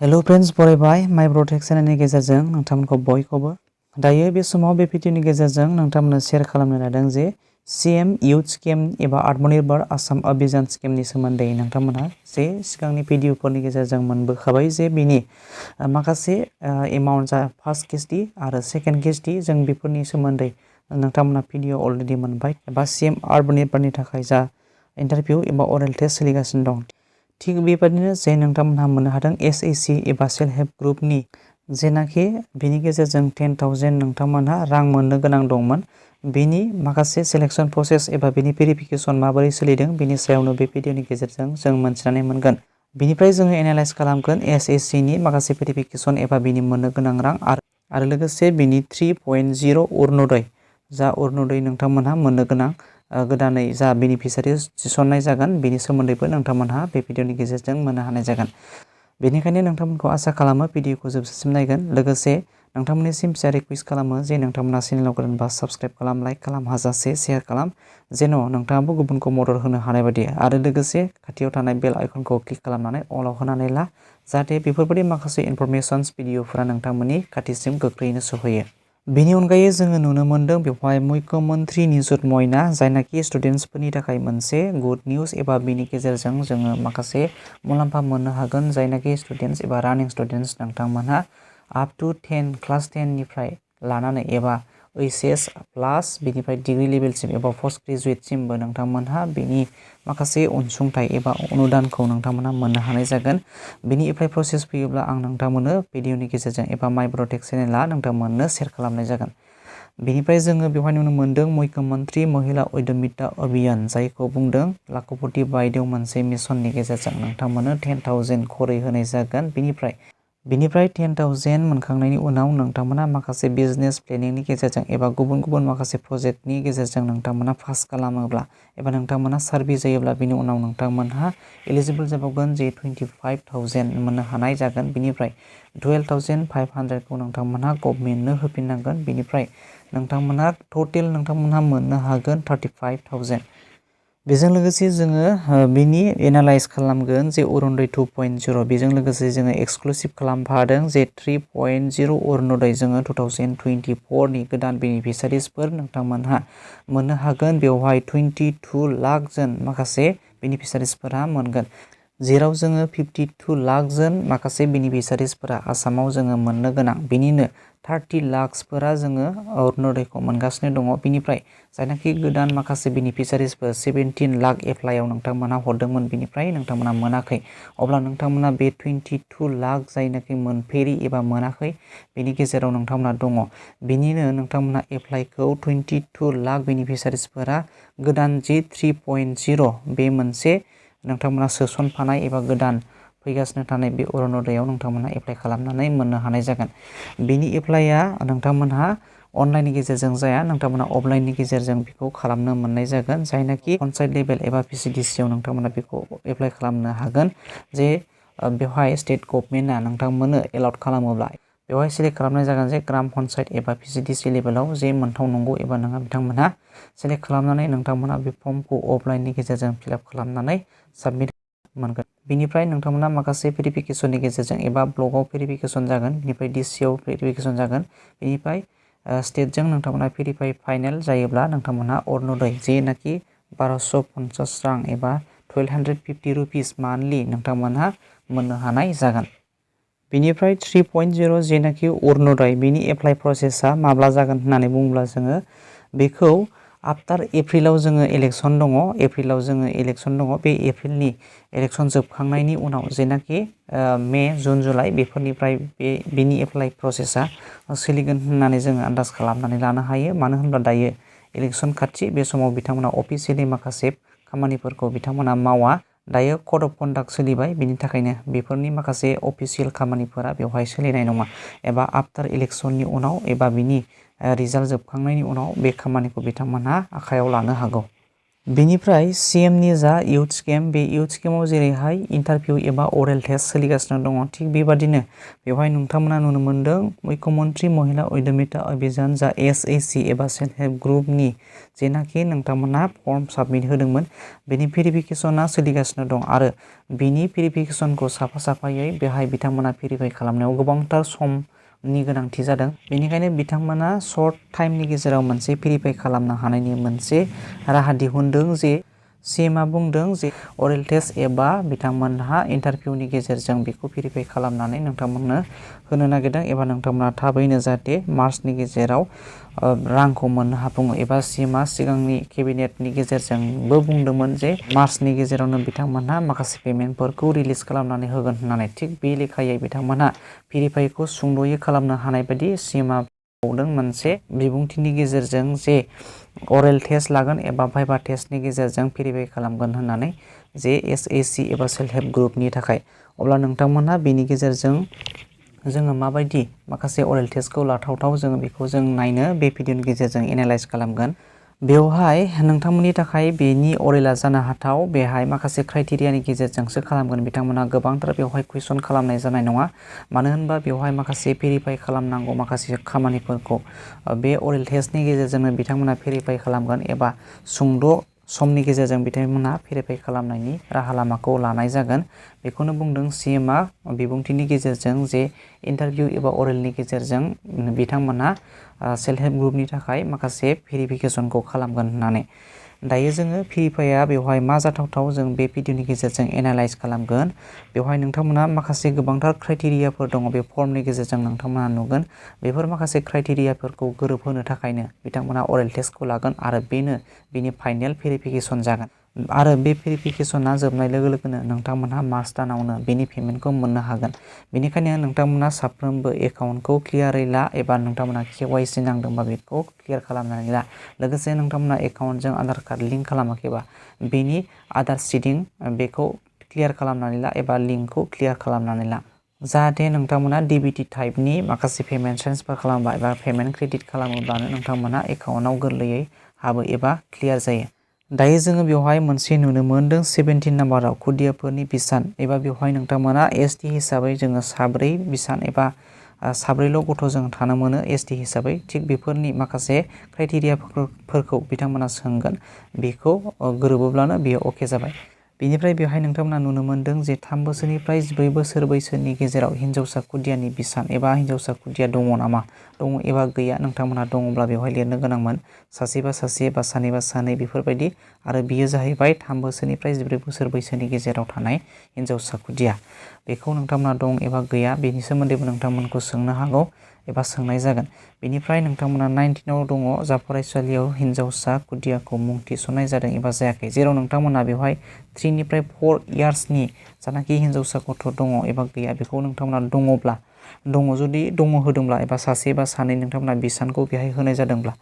Hello friends फरायबाय mybodotech चेनेलनि गेजेरजों नोंथांमोनखौ बयखौबो दायो बे समाव बे भिडिअनि गेजेरजों नोंथांमोननो शेयार खालामनो लादों जे सीएम यूथ स्कीम एबा आत्मनिर्भर आसाम अभियान स्कीमनि सोमोन्दै नोंथांमोनहा जे सिगांनि भिडिअफोरनि गेजेरजों मोनबोखाबाय जे बिनि माखासे एमाउन्ट जा फर्स्ट किस्ति आरो सेकेन्ड किस्ति जों बेफोरनि सोमोन्दै नोंथांमोनहा भिडिअ अलरेडि मोनबाय एबा सीएम आत्मनिर्भरनि थाखाय जा इन्टारभिउ एबा अरेल टेस्ट सोलिगासिनो दं थिग बेबायदिनो जे नोंथांमोनहा मोननो हादों एसएससी एबा सेल्फ हेल्प ग्रुपनि जेनाखि बिनि गेजेरजों 10,000 नोंथांमोनहा रां मोननो गोनां दंमोन बिनि माखासे सिलेक्शन प्रसेस एबा बिनि भेरिफिकेशन माबोरै सोलिदों बिनि सायावनो बे भिडिअनि गेजेरजों जों मोनथिनानै मोनगोन बिनिफ्राय जोङो एनालाइज खालामगोन एसएससी नि माखासे भेरिफिकेशन एबा बिनि मोननो गोनां रां आरो लोगोसे बिनि 3.0 orundoi जा orundoi नोंथांमोनहा मोननो गोनां गोदानै जा बेनिफिसियारिज थिसननाय जागोन बेनि सोमोन्दैबो नोंथांमोनहा बे भिडिअनि गेजेरजों मोननो हानाय जागोन बेनिखायनो नोंथांमोनखौ आसा खालामो भिडिअखौ जोबजासिम नायगोन लोगोसे नोंथांमोननिसिम फिसा रिक्वेस्ट खालामो जे नोंथांमोना चेनेलाव गोदानबा साबस्क्राइब खालाम लाइक खालाम हाजासे शेयार खालाम जेन' नोंथाङाबो गुबुनखौ मदद होनो हानाय बायदि आरो लोगोसे खाथियाव थानाय बेल आइकनखौ क्लिक खालामनानै अलाव होनानै ला जाहाथे बेफोरबायदि माखासे इनफरमेशन्स भिडिअफोरा नोंथांमोननि खाथिसिम गोख्रैनो सौहैयो बेनि अनगायै जोङो नुनो मोन्दों बेवहाय मुख्यमन्त्री निजुत मयना जायनाखि स्टुडेन्ट्सफोरनि थाखाय मोनसे गुड निउज एबा बिनि गेजेरजों जोङो माखासे मुलाम्फा मोननो हागोन जायनाखि स्टुडेन्ट्स एबा रानिं स्टुडेन्ट्स नोंथांमोनहा आप टु 10 क्लास 10 निफ्राय लानानै एबा ओइचएस प्लास बिनिफ्राय डिग्री लेभेलसिम एबा पोस्ट ग्रेजुएटसिमबो नोंथांमोनहा बेनि माखासे अनसुंथाइ एबा अनुदानखौ नोंथांमोनहा मोननो हानाय जागोन बेनि एप्लाइ प्रसेस फैयोब्ला आं नोंथांमोननो भिडिअनि गेजेरजों एबा mybodotech चेनेला नोंथांमोननो शेयार खालामनाय जागोन बेनिफ्राय जोङो बेवहाय नुनो मोन्दों मुख्यमन्त्री महिला उद्यमिता अभियान जायखौ बुंदों लाखपति बायदेव मोनसे मिशननि गेजेरजों नोंथांमोननो 10,000 खरै होनाय जागोन बिनिफ्राय 10,000 मोनखांनायनि उनाव नोंथांमोना माखासे बिजनेस प्लेनिंनि गेजेरजों एबा गुबुन माखासे प्रजेक्टनि गेजेरजों नोंथांमोना पास खालामोब्ला एबा नोंथांमोना सार्भे जायोब्ला बिनि उनाव नोंथांमोनहा एलिजिबल जाबावगोन जे 25,000 मोननो हानाय जागोन बिनिफ्राय 12,500 खौ नोंथांमोनहा गभर्नमेन्टनो होफिननांगोन बिनिफ्राय नोंथांमोनहा टटेल नोंथांमोनहा मोननो हागोन 35,000 बेजों लोगोसे जोङो बिनि एनालाइज खालामगोन जे orundoi 2.0 बेजों लोगोसे जोङो एक्सक्लुसिभ खालामफादों जे 3.0 orundoi जोङो 2024 नि गोदान बेनिफिसियारिसफोर नोंथांमोनहा मोननो हागोन बेवहाय 22 लाख जन माखासे बेनिफिसियारिसफोरा मोनगोन जेराव जोङो 52 लाख जन माखासे बेनिफिसियारिसफोरा आसामाव जोङो मोननो गोनां बेनिनो 30 लाखफोरा जोङो orundoiखौ मोनगासिनो दङ बिनिफ्राय जायनाखि गोदान माखासे बेनिफिसियारिसफोर 17 लाख एप्लाइआव नोंथांमोनहा हरदोंमोन बिनिफ्राय नोंथांमोनहा मोनाखै अब्ला नोंथांमोना बे 22 लाख जायनाखि मोनफेरि एबा मोनाखै बेनि गेजेराव नोंथांमोनहा दङ बिनिनो नोंथांमोनहा एप्लाइखौ 22 लाख बेनिफिसियारिसफोरा गोदान जे 3.0 बे मोनसे नोंथांमोना सोसनफानाय एबा गोदान फैगासिनो थानाय बे orundoiआव नोंथांमोनहा एप्लाइ खालामनानै मोननो हानाय जागोन बेनि एप्लाइआ नोंथांमोनहा अनलाइननि गेजेरजों जाया नोंथांमोना अफलाइननि गेजेरजों बेखौ खालामनो मोननाय जागोन जायनाखि पन्चायत लेभेल एबा पिसिडिसिआव नोंथांमोना बेखौ एप्लाइ खालामनो हागोन जे बेवहाय स्टेट गभर्नमेन्टआ नोंथांमोननो एलाउड खालामोब्ला बेवहाय सेलेक्ट खालामनाय जागोन जे ग्राम पन्चायत एबा पिसिडिसि लेभेलाव जे मोनथाव नंगौ एबा नङा बिथांमोनहा सेलेक्ट खालामनानै नोंथांमोना बे फर्मखौ अफलाइननि गेजेरजों फिलआप खालामनानै साबमिट मोनगोन बिनिफ्राय नोंथांमोना माखासे भेरिफिकेशननि गेजेरजों एबा ब्लकआव भेरिफिकेशन जागोन बिनिफ्राय डिसिआव भेरिफिकेशन जागोन बिनिफ्राय स्टेटजों नोंथांमोना भेरिफाइ फाइनेल जायोब्ला नोंथांमोनहा orundoi जेनाखि 1250 रां एबा 1250 रुपिस मान्थलि नोंथांमोनहा मोननो हानाय जागोन बिनिफ्राय 3.0 जेनाखि orundoi बिनि एप्लाइ प्रसेसा माब्ला जागोन होननानै बुङोब्ला जोङो बेखौ आफ्टार एप्रिलाव जोङो इलेक्सन दङ बे एप्रिलनि इलेक्सन जोबखांनायनि उनाव जेनाखि मे जुन जुलाइ बेफोरनिफ्राय बेनि एप्लाइ प्रसेसा सोलिगोन होननानै जोङो आन्दाज खालामनानै लानो हायो मानो होनब्ला दायो इलेक्सन खाथि बे समाव बिथांमोना अफिसियेलि माखासे खामानिफोरखौ बिथांमोना मावा दायो कड अफ कन्डाक्ट सोलिबाय बिनि थाखायनो बेफोरनि माखासे अफिसियेल खामानिफोरा बेवहाय सोलिनाय नङा एबा आफ्टार इलेक्सननि उनाव एबा बिनि रिजाल्ट जोबखांनायनि उनाव बे खामानिखौ बिथांमोनहा आखायाव लानो हागौ बेनिफ्राय CMनि जा इउथ स्केम, बे इउथ स्केमाव जेरैहाय इन्टारभिउ एबा अरेल टेस्ट सोलिगासिनो दङ, थिग बेबादिनो बेवहाय नोंथांमोना नुनो मोन्दों मुख्यमन्त्री महिला उद्यमिता अभियान जा SAC एबा सेल्फ हेल्प ग्रुपनि जेनाखि नोंथांमोना फर्म साबमिट होदोंमोन बेनि भेरिफिकेसना सोलिगासिनो दं आरो बिनि भेरिफिकेसनखौ साफा-साफायै बेहाय बिथांमोना भेरिफाइ खालामनायाव गोबांथार समनि गोनांथि जादों। बेनिखायनो बिथांमोना सर्ट टाइमनि गेजेराव मोनसे भेरिफाइ खालामनो हानायनि मोनसे राहा दिहुनदों जे CMआ बुंदों जे अरेल टेस्ट एबा बिथांमोनहा इन्टारभिउनि गेजेरजों बेखौ भेरिफाइ खालामनानै नोंथांमोननो होनो नागिरदों एबा नोंथांमोना थाबैनो जाहाथे मार्चनि गेजेराव रांखौ मोननो हाफुङो एबा CMआ सिगांनि केबिनेटनि गेजेरजोंबो बुंदोंमोन जे मार्चनि गेजेरावनो बिथांमोनहा माखासे पेमेन्टफोरखौ रिलिज खालामनानै होगोन होननानै, थिग बे लेखायै बिथांमोनहा भेरिफाइखौ सुंद'यै खालामनो हानाय बायदि CMआ बुंदों मोनसे बिबुंथिनि गेजेरजों जे अरेल टेस्ट लागोन एबा भाइभा टेस्टनि गेजेरजों भेरिफाइ खालामगोन होननानै जे SAC एबा सेल्फ हेल्प ग्रुपनि थाखाय। अब्ला नोंथांमोनहा बेनि गेजेरजों जोङो माबायदि माखासे अरेल टेस्टखौ लाथावथाव जोङो बेखौ जों नायनो बे भिडिअनि गेजेरजों एनालाइज खालामगोन। बेवहाय नोंथांमोननि थाखाय बेनि अरेला जानो हाथाव बेहाय माखासे क्राइटेरियानि गेजेरजोंसो खालामगोन। बिथांमोना गोबांथार बेवहाय कुइसन खालामनाय जानाय नङा, मानो होनबा बेवहाय माखासे भेरिफाइ खालामनांगौ माखासे खामानिफोरखौ बे अरेल टेस्टनि गेजेरजोंनो बिथांमोना भेरिफाइ खालामगोन एबा सुंद' समनि गेजेरजों बिथांमोनहा भेरिफाइ खालामनायनि राहा लामाखौ लानाय जागोन। बेखौनो बुंदों CMआ बिबुंथिनि गेजेरजों जे इन्टारभिउ एबा अरेलनि गेजेरजों बिथांमोनहा सेल्फ हेल्प ग्रुपनि थाखाय माखासे भेरिफिकेसनखौ खालामगोन होननानै। दायो जोङो भेरिफाइआ बेवहाय मा जाथावथाव जों बे भिडिअनि गेजेरजों एनालाइज खालामगोन। बेवहाय नोंथांमोना माखासे गोबांथार क्राइटेरियाफोर दङ, बे फर्मनि गेजेरजों नोंथांमोना नुगोन। बेफोर माखासे क्राइटेरियाफोरखौ गोरोबहोनो थाखायनो बिथांमोना अरेल टेस्टखौ लागोन आरो बेनो बिनि फाइनेल भेरिफिकेसन जागोन आरो बे भेरिफिकेसना जोबनाय लोगो लोगोनो नोंथांमोनहा मार्च दानावनो बेनि पेमेन्टखौ मोननो हागोन। बेनिखायनो नोंथांमोना साफ्रोमबो एकाउन्टखौ क्लियारै ला एबा नोंथांमोना KYC नांदोंबा बेखौ क्लियार खालामनानै ला। लोगोसे नोंथांमोना एकाउन्टजों आधार कार्ड लिंक खालामाखैबा बेनि आधार सिडिं बेखौ क्लियार खालामनानै ला एबा लिंकखौ क्लियार खालामनानै ला, जाहाथे नोंथांमोना DBT टाइपनि माखासे पेमेन्ट ट्रेन्सफार खालामबा एबा पेमेन्ट क्रेडिट खालामोब्लानो नोंथांमोना एकाउन्टआव गोरलैयै हाबो एबा क्लियार जायो। दायो जोङो बेवहाय मोनसे नुनो मोनदों 17 नाम्बाराव खुदियाफोरनि बिसान एबा बेवहाय नोंथांमोना ST हिसाबै जोङो साब्रै बिसान एबा साब्रैल' गथ' जों थानो मोनो ST हिसाबै, थिग बेफोरनि माखासे क्राइटेरियाफोरखौ बिथांमोना सोंगोन, बेखौ गोरोबोब्लानो बेयो अके जाबाय। बेनिफ्राय बेवहाय नोंथांमोना नुनो मोनदों जे 3 बोसोरनिफ्राय 14 बोसोर बैसोनि गेजेराव हिन्जावसा खुदियानि बिसान एबा हिन्जावसा खुदिया दङ नामा, दङ एबा गैया, नोंथांमोना दङब्ला बेवहाय लिरनो गोनांमोन सासेबा सासे बा सानैबा सानै बेफोरबायदि, आरो बियो जाहैबाय 3 बोसोरनिफ्राय 14 बोसोर बैसोनि गेजेराव थानाय हिन्जावसा खुदिया। बेखौ नोंथांमोना दं एबा गैया बेनि सोमोन्दैबो नोंथांमोनखौ सोंनो हागौ एबा सोंनाय जागोन। बेनिफ्राय नोंथांमोना 19आव दङ जा फरायसालियाव हिन्जावसा खुदियाखौ मुं थिसननाय जादों एबा जायाखै, जेराव नोंथांमोना बेवहाय 3 निफ्राय 4 इयार्सनि जानाखि हिन्जावसा गथ' दङ एबा गैया बेखौ नोंथांमोना दङब्ला दङ, जुदि दङ होदोंब्ला एबा सासे बा सानै नोंथांमोना बिसानखौ बेहाय होनाय जादोंब्ला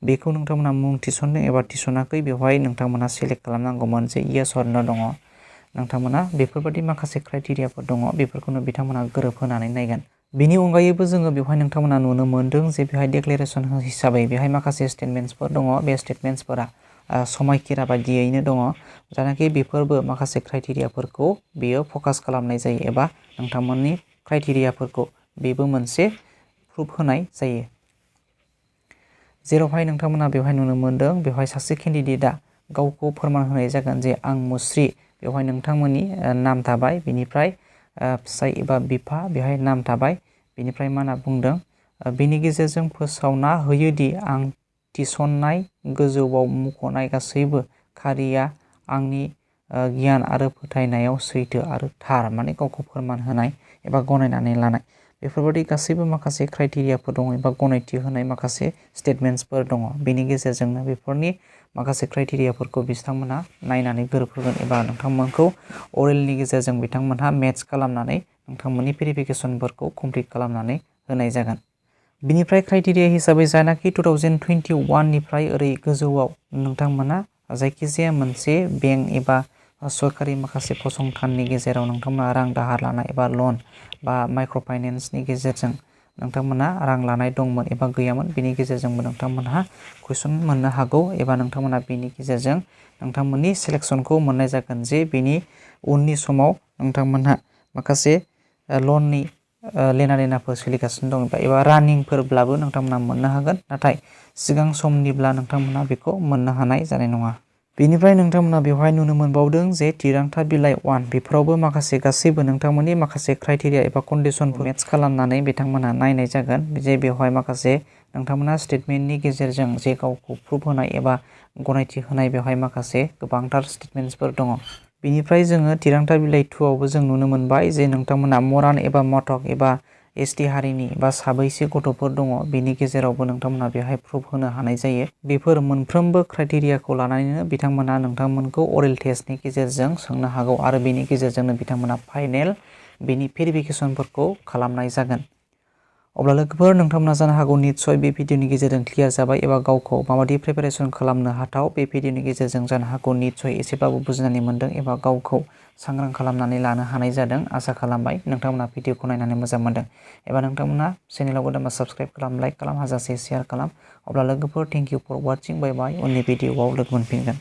बेखौ नोंथांमोना मुं थिसनदों एबा थिसनाखै बेवहाय नोंथांमोना सेलेक्ट खालामनांगौमोन जे इयेस अर नो दङ। नोंथांमोना बेफोरबायदि माखासे क्राइटेरियाफोर दङ, बेफोरखौनो बिथांमोना गोरोबहोनानै नायगोन। बेनि अनगायैबो जोङो बेवहाय नोंथांमोना नुनो मोनदों जे बेहाय डिक्लेरेसन हिसाबै बेहाय माखासे स्टेटमेन्ट्सफोर दङ। बे स्टेटमेन्ट्सफोरा समायखिरा बायदियैनो दङ, जानाखि बेफोरबो माखासे क्राइटेरियाफोरखौ बेयो फकास खालामनाय जायो एबा नोंथांमोननि क्राइटेरियाफोरखौ बेबो मोनसे प्रुफ होनाय जायो। जेरावहाय नोंथांमोना बेवहाय नुनो मोनदों बेवहाय सासे केन्डिडेटआ गावखौ फोरमान होनाय जागोन जे आं मुस्रि, बेवहाय नोंथांमोननि नाम थाबाय, बेनिफ्राय फिसाय एबा बिफा बेहाय नाम थाबाय, बेनिफ्राय मा होनना बुंदों बेनि गेजेरजों फोसावना होयोदि आं थिसननाय गोजौआव मुंख'नाय गासैबो खारिया आंनि गियान आरो फोथायनायाव सैथो आरो थार, माने गावखौ फोरमान होनाय एबा गनायनानै लानाय, बेफोरबायदि गासैबो माखासे क्राइटेरियाफोर दङ एबा गनायथि होनाय माखासे स्टेटमेन्ट्सफोर दङ। बेनि गेजेरजोंनो बेफोरनि माखासे क्राइटेरियाफोरखौ बिथांमोनहा नायनानै गोरोबहोगोन एबा नोंथांमोनखौ अरेलनि गेजेरजों बिथांमोनहा मेट्स खालामनानै नोंथांमोननि भेरिफिकेसनफोरखौ कमप्लिट खालामनानै होनाय जागोन। बिनिफ्राय क्राइटेरिया हिसाबै जायनाखि 2021 निफ्राय ओरै गोजौआव नोंथांमोना जायखिजाया मोनसे बेंक एबा सरकारि माखासे फसंथाननि गेजेराव नोंथांमोना रां दाहार लानाय एबा लन बा माइक्र' फाइनेन्सनि गेजेरजों नोंथांमोना रां लानाय दंमोन एबा गैयामोन बेनि गेजेरजोंबो नोंथांमोनहा कुइसन मोननो हागौ एबा नोंथांमोना बेनि गेजेरजों नोंथांमोननि सिलेक्सनखौ मोननाय जागोन जे बेनि उननि समाव नोंथांमोनहा माखासे लननि लेना देनाफोर सोलिगासिनो दं एबा रानिंफोरब्लाबो नोंथांमोना मोननो हागोन नाथाय सिगां समनिब्ला नोंथांमोना बेखौ मोननो हानाय जानाय नङा। बेनिफ्राय नोंथांमोना बेवहाय नुनो मोनबावदों जे थिरांथा बिलाइ 1 बेफोरावबो माखासे गासैबो नोंथांमोननि माखासे क्राइटेरिया एबा कन्डिशनफोर मेट्स खालामनानै बिथांमोनहा नायनाय जागोन जे बेवहाय माखासे नोंथांमोना स्टेटमेन्टनि गेजेरजों जे गावखौ प्रुभ होनाय एबा गनायथि होनाय बेवहाय माखासे गोबांथार स्टेटमेन्ट्सफोर दङ। बेनिफ्राय जोङो थिरांथा बिलाइ 2 आवबो जों नुनो मोनबाय जे नोंथांमोना मरान एबा मटक एबा एसटि हारिनि बा साबैसे गथ'फोर दङ बेनि गेजेरावबो नोंथांमोना बेवहाय प्रुभ होनो हानाय जायो। बेफोर मोनफ्रोमबो क्राइटेरियाखौ लानानैनो बिथांमोना नोंथांमोनखौ अरेल टेस्टनि गेजेरजों सोंनो हागौ आरो बेनि गेजेरजोंनो बिथांमोना फाइनेल बेनि भेरिफिकेसनफोरखौ खालामनाय जागोन। अब्ला लोगोफोर नोंथांमोना जानो हागौ निस्सय बे भिडिअनि गेजेरजों क्लियार जाबाय एबा गावखौ माबायदि प्रिपेरेसन खालामनो हाथाव बे भिडिअनि गेजेरजों जानो हागौ निस्सय एसेबाबो बुजिनानै मोनदों एबा गावखौ सांग्रां खालामनानै लानो हानाय जादों। आसा खालामबाय नोंथांमोना भिडिअखौ नायनानै मोजां मोनदों एबा नोंथांमोना चेनेलाव गोदानबा साबस्क्राइब खालाम, लाइक खालाम, हाजासे शेयार खालाम। अब्ला लोगोफोर थेंक इउ फर वाचिं, बाय बाय। उननि भिडिअआव लोगो मोनफिनगोन।